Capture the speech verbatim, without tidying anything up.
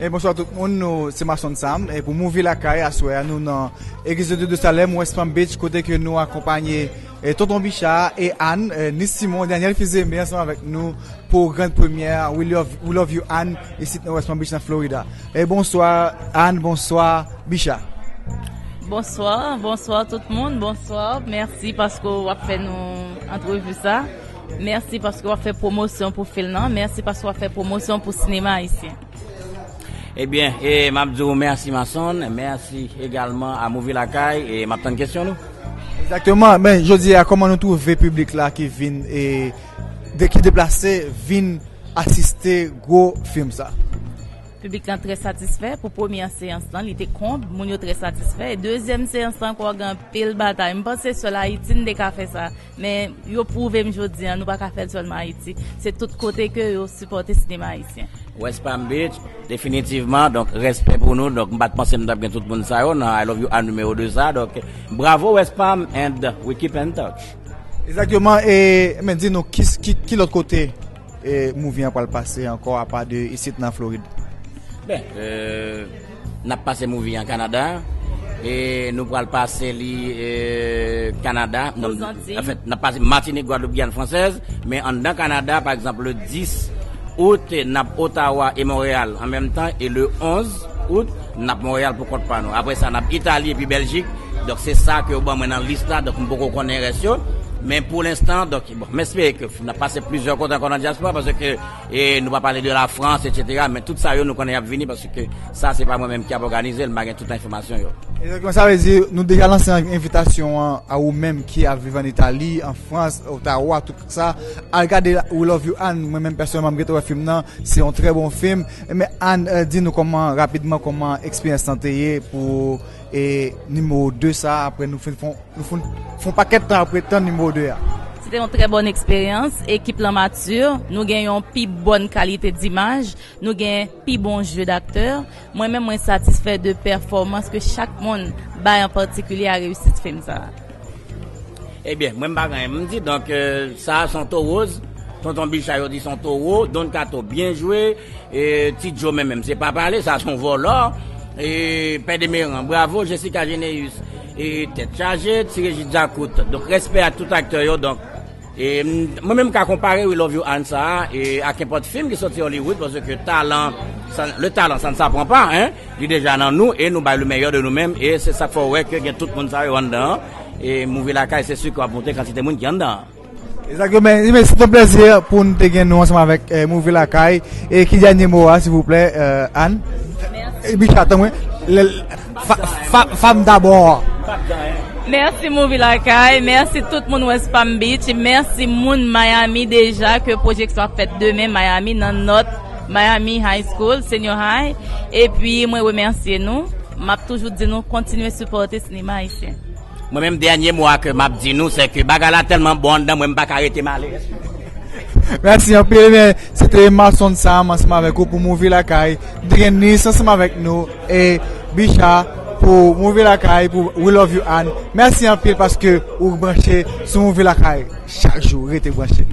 E bonswa tout moun, nou se Mason Sam. E pou Movie Lakay, aswè a nou nan Eglise de Dieu de Salem, West Palm Beach, kote ke nou akonpanye e Tonton Bicha e Anne, e Nis Simon, Daniel Fils-Aimé ansanm avèk nou pou gran premyè We Love, We Love You Anne, isit nan West Palm Beach nan Florida. E bonswa Anne, bonswa Bicha. Bonswa, bonswa tout moun, bonswa. Mèsi paske w ap fè nou antrevi sa. Mèsi paske w ap fè pwomosyon pou fim nan. Mèsi paske w ap fè pwomosyon pou sinema ayisyen. Ebyen, e m ap di w mèsi Mason, mèsi egalman a Movie Lakay, e m ap tann kesyon nou. Egzakteman, men jodi a, kòman nou twouve piblik la ki vin e de, ki deplase vin asiste gwo fim sa? Piblik lan trè satisfè pou premyè seyans lan, li te konb, moun yo trè satisfè. E dezyèm seyans lan ankò gen anpil batay. M panse sèl Ayiti n te ka fè sa. Men yo pwouve m jodi a, nou pa ka fè l sèlman Ayiti. Se tout kote ke yo sipòte sinema ayisyen. West Palm Beach, definitivman, donk respè pou nou. Donk m pa t panse m t ap gen tout moun sa yo nan I Love You Anne nimewo de sa. Donk bravo West Palm and we keep in touch. Egzakteman, e men di nou ki, ki, ki lòt kote e movie an pral pase ankò apa de isit nan Florid? Ben, euh, n ap pase movie an Kanada. E nou pral pase li e, Kanada. Non, Aux Antilles. Anfèt, n ap pase Matinik, Gwadloup, Giyàn Fransèz. Men anndan Kanada, pa egzanp, le dis out, n ap Ottawa e Monreyal an menm tan. E le onz out, n ap Monreyal pou kont pa nou. Apre sa, n ap Itali epi Bèljik. Donk, se sa ke yo ban mwen nan lis la. Donk, m poko konnen rès yo. Men pou lenstan, donk, bon, m espere ke n ap pase plizyè kote ankò nan dyaspora, paske e nou pa pale de Lafrans, etsetera. Men tout sa yo, nou konnen y ap vini, paske sa, se pa mwen menm ki ap òganize l, m pa gen tout enfòmasyon yo. Egzakteman, sa vle di, nou deja lanse envitasyon an a ou menm ki ap viv an Itali, an Frans, Ottawa, tout sa. Al gade We Love You Anne, mwen menm pèsonèlman, m gentan wè fim nan, se yon trè bon fim. Men Anne, e, di nou kòman, rapidman, kòman eksperyans lan te ye pou e, nimewo de sa, apre nou fin fon, nou fin fon pakèt tan apre tan nimewo de a. Se te yon trè bòn eksperyans. Ekip lan mati, nou gen yon pi bòn kalite dimaj, nou gen pi bon jeu d'acteur. Mwen menm, mwen satisfè de pèfòmans ke chak moun bay, an patikilye a reyisit fim sa a. Ebyen, mwen m pa gen anyen m di, donk, e, sa a se yon towo, Tonton Bicha yo di se yon towo, Don Kato byen jwe, e, Ti Djo menm, menm se pa pale, sa se yon vòlò, e, Pè Demeran, bravo, Jessica Généus, e, tèt chaje, Ti Reji Djakout, donk respè a tout aktè yo, donk, e, m, mwen menm m ka konpare We Love You Anne sa a, e, ak nenpòt fim ki sòti Hollywood, paske talan, sa, le talent, ça ne s'apprend pas, hein, li deja nan nou, e nou bay le meilleur de nou menm, e se sa k fè w wè ke gen tout moun sa yo anndan an, e Movie Lakay, se si ke w ap montre kantite moun ki anndan an. Egzakteman, men se yon plèzi pou n te gen nou ansanm avèk e, Movie Lakay. E ki dènye mo a, silvouplè, e, Anne? E Bicha, tanpri. Lè, fa, fa, femme d'abord. Mèsi Movie Lakay, mèsi tout moun West Palm Beach, mèsi moun Miami deja ke pwojeksyon ap fèt demen Miami nan North Miami High School, Senior High. Epi mwen remèsye nou, m ap toujou di nou kontinye sipòte sinema ayisyen. Mwen menm, dènye mo a ke m ap di nou, se ke bagay la tèlman bon anndan mwen, m pa ka rete, m ale. Mèsi anpil, men se te Mason Sam ansanm avèk ou pou Movie Lakay. Te gen Nis ansanm avèk nou e Bicha pou Movie Lakay, pou We Love You Anne. Mèsi anpil paske ou branche sou Movie Lakay. Chak jou, rete branche.